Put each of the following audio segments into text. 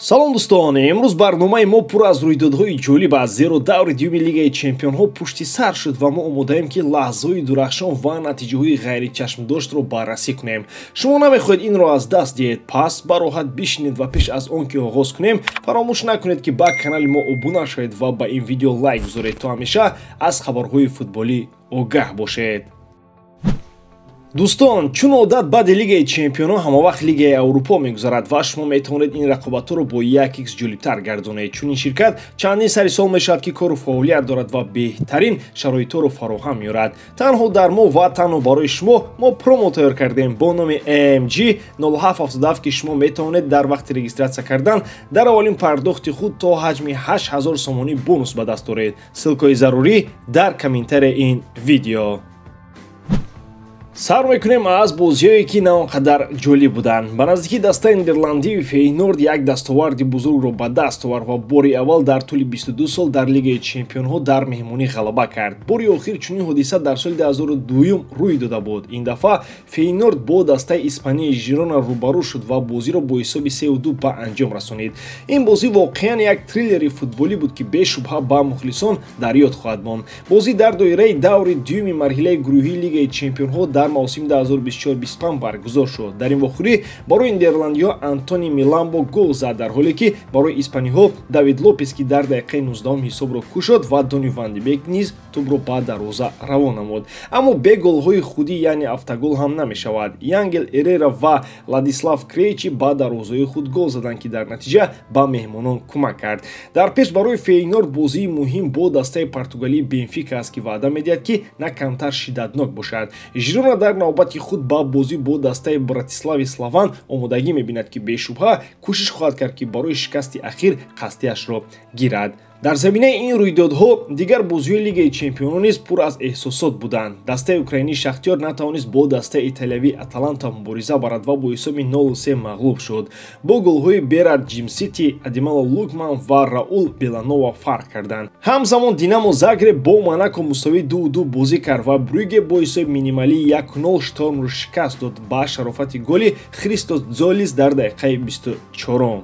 Салом дӯстон, имрӯз барномаи мо пур аз рӯйдодҳои ҷолиб аст, зеро даври дуюми Лигаи Чемпионҳо пушти сар шуд ва мо омодаем, ки лаҳзаҳои дурахшон ва натиҷаҳои ғайричашмдоштро баррасӣ кунем. Шумо намехоҳед инро аз даст диҳед, пас бароҳат бишинед ва пеш аз он ки оғоз кунем, фаромӯш накунед, ки ба канали мо обуна шавед ва ба ин видео лайк гузоред, то ҳамеша аз хабарҳои футболӣ огаҳ бошед. Дӯстон, чун одат, баъди Лигаи Чемпионҳо ҳамавақт Лигаи Аврупо мегузарад ва шумо метавонед ин рақобатҳоро бо як икс ҷолибтар гардонед. Чунин ширкат чандин сари сол мешавад, ки кору фаъолият дорад ва беҳтарин шароитҳоро фароҳам меорад. Танҳо дар мо ва танҳо барои шумо мо промо тайёр кардем бо номи AMG 0777, ки шумо метавонед дар вақти регистратсия кардан дар аввалин пардохти худ то ҳаҷми 8000 сомонӣ бонус ба даст оред. Ссылкаи зарурӣ дар комментарияи ин видео. Сар мекунем аз бозиҳое, ки на он қадар ҷолиб буданд. Ба наздикӣ дастаи нидерландии Фейнорд як дастоварди бузургро ба даст овард ва бори аввал дар тӯли 22 сол дар Лигаи Чемпионҳо дар меҳмонӣ ғалаба кард. Бори охир чунин ҳодиса дар соли 2002 рӯй дода буд. Ин дафъа Фейнорд бо дастаи испанияи Жирона рӯбарӯ шуд ва бозиро бо ҳисоби 3-2 ба анҷом расонид. Ин бозӣ воқеан як триллери футболӣ буд, ки бешубҳа ба мухлисон дар ёд хоҳад монд. Бозӣ дар доираи даври дуюми марҳилаи гурӯҳии Лигаи Чемпионҳо дар мавсими 2024-25 баргузор шуд. Дар ин вохӯрӣ барои нидерландиҳо Антони Миламбо гол зад, дар ҳоле ки барои испаниҳо Давид Лопес, ки дар дақиқаи 19 ҳисобро кушод, ва Дони ван де Бек низ тӯбро ба дарвоза равон намуд. Аммо бе голҳои худӣ, яъне автогол, ҳам намешавад. Янгел Эрера ва Ладислав Крейчи ба дарвозаҳои худ гол заданд, ки дар натиҷа ба меҳмонон кӯмак кард. Дар пеш барои Фейнорд бозии муҳим бо дастаи португалии Бенфика аст, ки ваъда медиҳад, ки на камтар шиддатнок бошад. Жирона дар навбати худ ба бозӣ бо дастаи Братислави Славан омодагӣ мебинад, ки бешубҳа кӯшиш хоҳад кард, ки барои шикасти ахир қасдиашро гирад. Дар заминаи ин рӯйдодҳо дигар бозиҳои Лигаи Чемпионон низ пур аз эҳсосот буданд. Дастаи украинии Шахтёр натавонист бо дастаи италиявии Аталанта мубориза барад ва бо ҳисоби 0-3 мағлуб шуд. Бо голҳои Берард Ҷимсити, Адемола Лукман ва Раул Беланова фарқ карданд. Ҳамзамон Динамо Загреб бо Монако мусовии 2-2 бозӣ кард ва Брюге бо ҳисоби минималии 1-0 Штормро шикаст дод ба шарофати голи Христос Дзолис дар дақиқаи 24.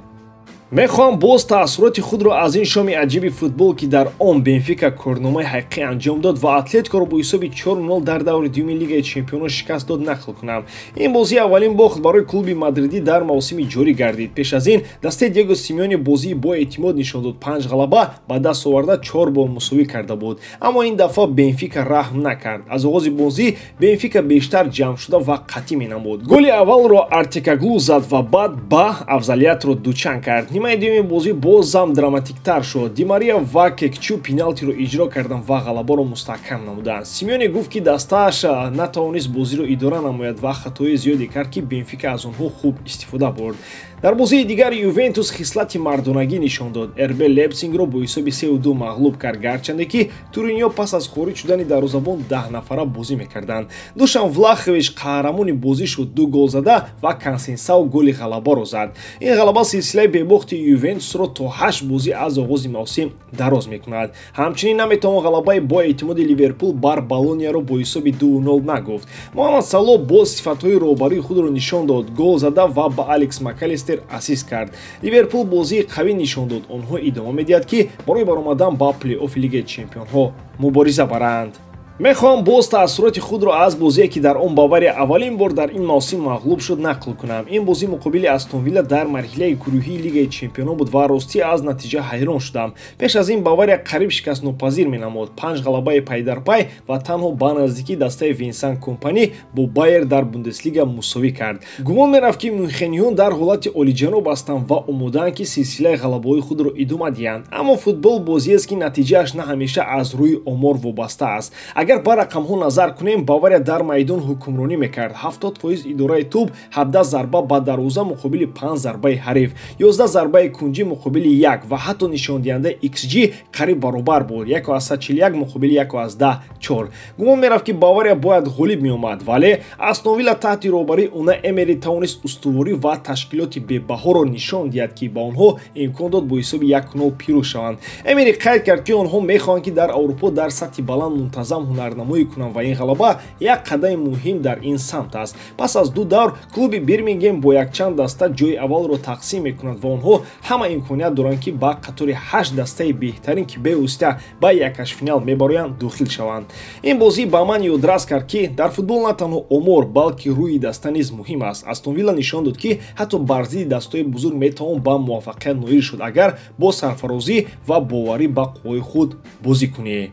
Мехоҳам боз таассуроти худро аз ин шоми аҷиби футбол, ки дар он Бенфика корномаи ҳақиқӣ анҷом дод ва Атлетикоро бо ҳисоби 4-0 дар даври дуюми Лигаи Чемпионҳо шикаст дод, нақл кунам. Ин бозӣ аввалин бохт барои клуби мадридӣ дар мавсими ҷорӣ гардид. Пеш аз ин дастаи Диего Симеоне бозии бо эътимод нишон дод, панҷ ғалаба ба даст оварда, чор бор мусовӣ карда буд. Аммо ин дафъа Бенфика раҳм накард. Аз оғози бозӣ Бенфика бештар ҷамъшуда ва қатъӣ менамуд. Голи аввалро Артикаглу зад ва баъд ба афзалиятро дучанд кард. Нимаи дуюми бозӣ бозам драматиктар шуд. Ди Мария ва Кекчу пеналтиро иҷро карданд ва ғалабаро мустаҳкам намуданд. Симеоне гуфт, ки дастааш натавонист бозиро идора намояд ва хатои зиёде кард, ки Бенфика аз онҳо хуб истифода бурд. Дар бозии дигар Ювентус хислати мардонагӣ нишон дод, РБ Лейпсигро бо ҳисоби 3-2 мағлуб кард, гарчанде ки туриниё пас аз хориҷ шудани дарвозабон 10 нафара бозӣ мекарданд. Душан Влахович қаҳрамони бозӣ шуд, ду гол зада ва Консейсао голи ғалабаро зад. Ин ғалаба силсилаи бебохти Ювентусро то ҳашт бозӣ аз оғози мавсим дароз мекунад. Ҳамчунин наметавон ғалабаи бо эътимоди Ливерпул бар Болонияро бо ҳисоби 2-0 нагуфт. Муҳаммад Салоҳ боз сифатҳои роҳбарии худро нишон дод, гол зада ва ба Алекс Макалистер ассист кард. Ливерпул бозии қавӣ нишон дод. Онҳо идома медиҳад, ки барои баромадан ба плей-оффи Лигаи Чемпионҳо мубориза баранд. Мехоҳам боз таассуроти худро аз бозие, ки дар он Бавария аввалин бор дар ин мавсим мағлуб шуд, нақл кунам. Ин бозӣ муқобили Астон Вилла дар марҳилаи гурӯҳии Лигаи Чемпионон буд ва ростӣ аз натиҷа ҳайрон шудам. Пеш аз ин Бавария қариб шикастнопазир менамуд, панҷ ғалабаи пайдарпай, ва танҳо ба наздикӣ дастаи Винсан Компани бо Байер дар Бундеслига мусовӣ кард. Гумон мерафт, ки мюнхениён дар ҳолати олиҷаноб ҳастанд ва омодаанд, ки силсилаи ғалабаҳои худро идома диҳанд. Аммо футбол бозиест, ки натиҷааш на ҳамеша аз рӯи омор вобаста аст. Агар ба рақамҳо назар кунем, Бавария дар майдон ҳукмронӣ мекард: 70% идораи тӯб, 17 зарба ба дарвоза муқобили 5 зарбаи ҳариф, 11 зарбаи кунҷӣ муқобили як ва ҳатто нишондиҳандаи xG қариб баробар буд: 1,41 муқобили 1,4. Гумон мерафт, ки Бавария бояд ғолиб меомад, вале Астон Вилла таҳти роҳбарии Унай Эмери тавонист устуворӣ ва ташкилоти бебаҳоро нишон диҳад, ки ба онҳо имкон дод бо ҳисоби 1-0 пирӯз шаванд. Эмери қайд кард, ки онҳо мехоҳанд, ки дар Аврупо дар сатҳи баланд мунтазам ҳунарнамоӣ кунанд ва ин ғалаба як қадами муҳим дар ин самт аст. Пас аз ду давр клуби Бирмингем бо якчанд даста ҷои аввалро тақсим мекунад ва онҳо ҳама имконият доранд, ки ба қатори 8 дастаи беҳтарин, ки бевосита ба якашфинал мебароянд, дохил шаванд. Ин бозӣ ба ман ёдрас кард, ки дар футбол на танҳо омор, балки рӯи даста низ муҳим аст. Астон Вилла нишон дод, ки ҳатто бар зидди дастҳои бузург метавон ба муваффақият ноил шуд, агар бо сарфарозӣ ва боварӣ ба қувваи худ бозӣ кунӣ.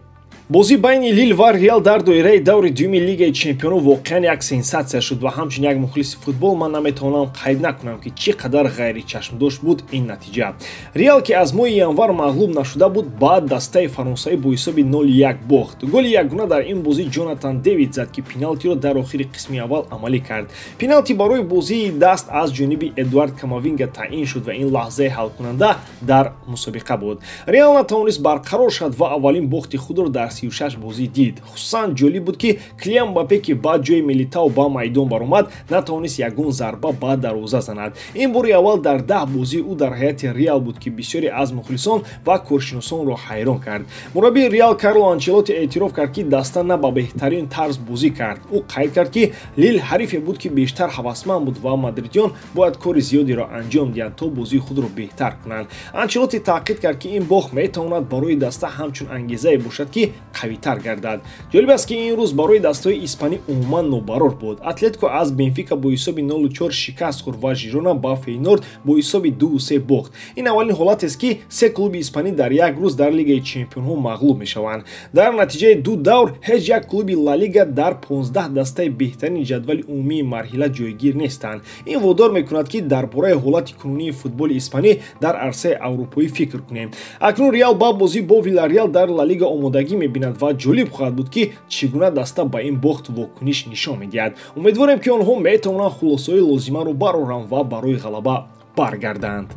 Бозӣ байни Лил ва Реал дар доираи даври дуюми Лигаи Чемпионов воқеан як сенсатсия шуд ва ҳамчун як мухлиси футбол ман наметавонам қайд накунам, ки чӣ қадар ғайричашмдошт буд ин натиҷа. Реал, ки аз моҳи январ мағлуб нашуда буд, ба дастаи фаронсавӣ бо ҳисоби 0-1 бохт. Голи ягона дар ин бозӣ Ҷонатан Дэвид зад, ки пеналтиро дар охири қисми аввал амалӣ кард. Пеналти барои бозии даст аз ҷониби Эдуард Камавинга таъин шуд ва ин лаҳзаи ҳалкунанда дар мусобиқа буд. Реал натавонист барқарор шавад ва аввалин бохти худро дар 36 бозӣ дид. Хусусан ҷолиб буд, ки Килиан Мбаппе, ки ба ҷои Милитао ба майдон баромад, натавонист ягон зарба ба дарвоза занад. Ин бори аввал дар 10 бозии ӯ дар ҳайати Реал буд, ки бисёре аз мухлисон ва коршиносонро ҳайрон кард. Мураббии Реал Карло Анчелотти эътироф кард, ки даста на ба беҳтарин тарз бозӣ кард. Ӯ қайд кард, ки Лил ҳарифе буд, ки бештар ҳавасманд буд ва мадридиён бояд кори зиёдеро анҷом диҳанд, то бозии худро беҳтар кунанд. Анчелотти таъқид кард, ки ин бохт метавонад барои даста ҳамчун ангезае бошад, ки қавитар гардад. Ҷолиб аст, ки ин рӯз барои дастаҳои испанӣ умуман нобарор буд. Атлетико аз Бенфика бо ҳисоби 0-4 шикаст хӯрд ва Жирона ба Фейнорд бо ҳисоби 2-3 бохт. Ин аввалин ҳолатест, ки се клуби испанӣ дар як рӯз дар Лигаи Чемпионҳо мағлуб мешаванд. Дар натиҷаи ду давр ҳеҷ як клуби Ла Лига дар 15 дастаи беҳтарини ҷадвали умумии марҳила ҷойгир нестанд. Ин водор мекунад, ки дар бораи ҳолати кунунии футболи испанӣ дар арсаи аврупоӣ фикр кунем. Акнун Реал ба бозӣ бо Вилареал дар Ла Лига омодагӣ мебинад ва ҷолиб хоҳад буд, ки чӣ гуна даста ба ин бохт вокуниш нишон медиҳад. Умедворем, ки онҳо метавонанд хулосаҳои лозимаро бароранд ва барои ғалаба баргарданд.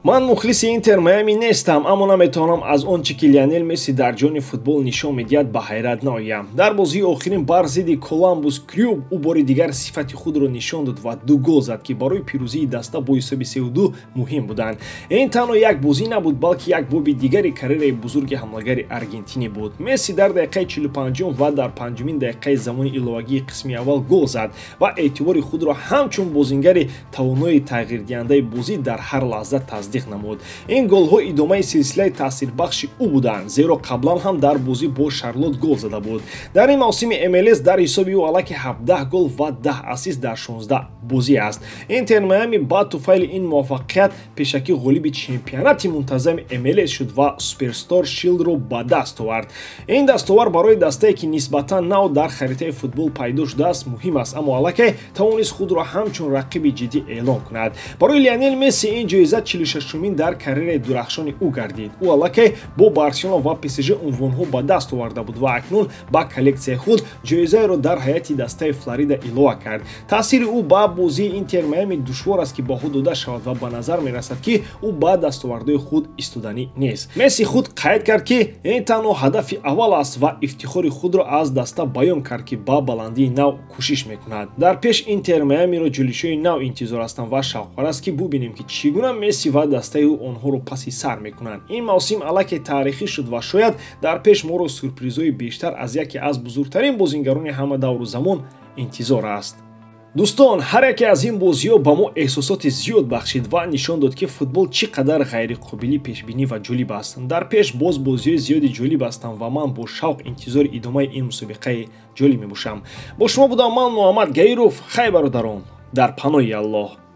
Ман мухлиси Интер Майами нестам, аммо наметавонам аз он чӣ ки Лионел Месси дар ҷони футбол нишон медиҳад ба ҳайрат наоям. Дар бозии охирин бар зидди Коламбус Крю ӯ бори дигар сифати худро нишон дод ва 2 гол зад, ки барои пирӯзии даста бо ҳисоби 3-2 муҳим буданд. Ин танҳо як бозӣ набуд, балки як боби дигари карьераи бузурги ҳамлагари аргентинӣ буд. Месси дар дақиқаи 45 ва дар 5-умин дақиқаи замони иловагии қисми аввал гол зад ва эътибори худро ҳамчун бозингари тавонои тағйирдиҳандаи бозӣ дар ҳар лаҳза тасдиқ намуд. Ин голҳо идомаи силсилаи таъсирбахши ӯ буданд, зеро қаблан ҳам дар бозӣ бо Шарлот гол зада буд. Дар ин мавсими МЛС дар ҳисоби ӯ аллакай 17 гол ва 10 ассист дар 16 бозӣ аст. Интер Майами ба туфайли ин муваффақият пешакӣ ғолиби чемпионати мунтазами МЛС шуд ва Суперстар Шилдро ба даст овард. Ин дастовар барои дастае, ки нисбатан нав дар харитаи футбол пайдо шудааст, муҳим аст, аммо аллакай тавонист худро ҳамчун рақиби ҷиддӣ эълон кунад. Барои Лионел Месси ин ҷоиза 46-умин дар карьераи дурахшони ӯ гардид. Ӯ аллакай бо Барселона ва ПСЖ унвонҳо ба даст оварда буд ва акнун ба коллексияи худ ҷоизаеро дар ҳайати дастаи Флорида илова кард. Таъсири ӯ ба бозии Интер Майами душвор аст, ки баҳо дода шавад ва ба назар мерасад, ки ӯ ба дастовардҳои худ истоданӣ нест. Месси худ қайд кард, ки ин танҳо ҳадафи аввал аст ва ифтихори худро аз даста баён кард, ки ба баландии нав кӯшиш мекунад. Дар пеш Интер Майамиро ҷолишҳои нав интизор ҳастанд ва шавқовар аст, ки бубинем, ки чӣ гуна Месси ва дастаи ӯ онҳоро паси сар мекунанд. Ин мавсим аллакай таърихӣ шуд ва шояд дар пеш моро сюрпризҳои бештар аз яке аз бузургтарин бозингарони ҳама давру замон интизор аст. Дӯстон, ҳар яке аз ин бозиҳо ба мо эҳсосоти зиёд бахшид ва нишон дод, ки футбол чӣ қадар ғайриқобили пешбинӣ ва ҷолиб аст. Дар пеш боз бозиҳои зиёди ҷолиб ҳастанд ва ман бо шавқ интизори идомаи ин мусобиқаи ҷолиб мебошам. Бо шумо будам ман, Муҳаммад Гаиров. Хай, бародарон, дар паноҳи Аллоҳ.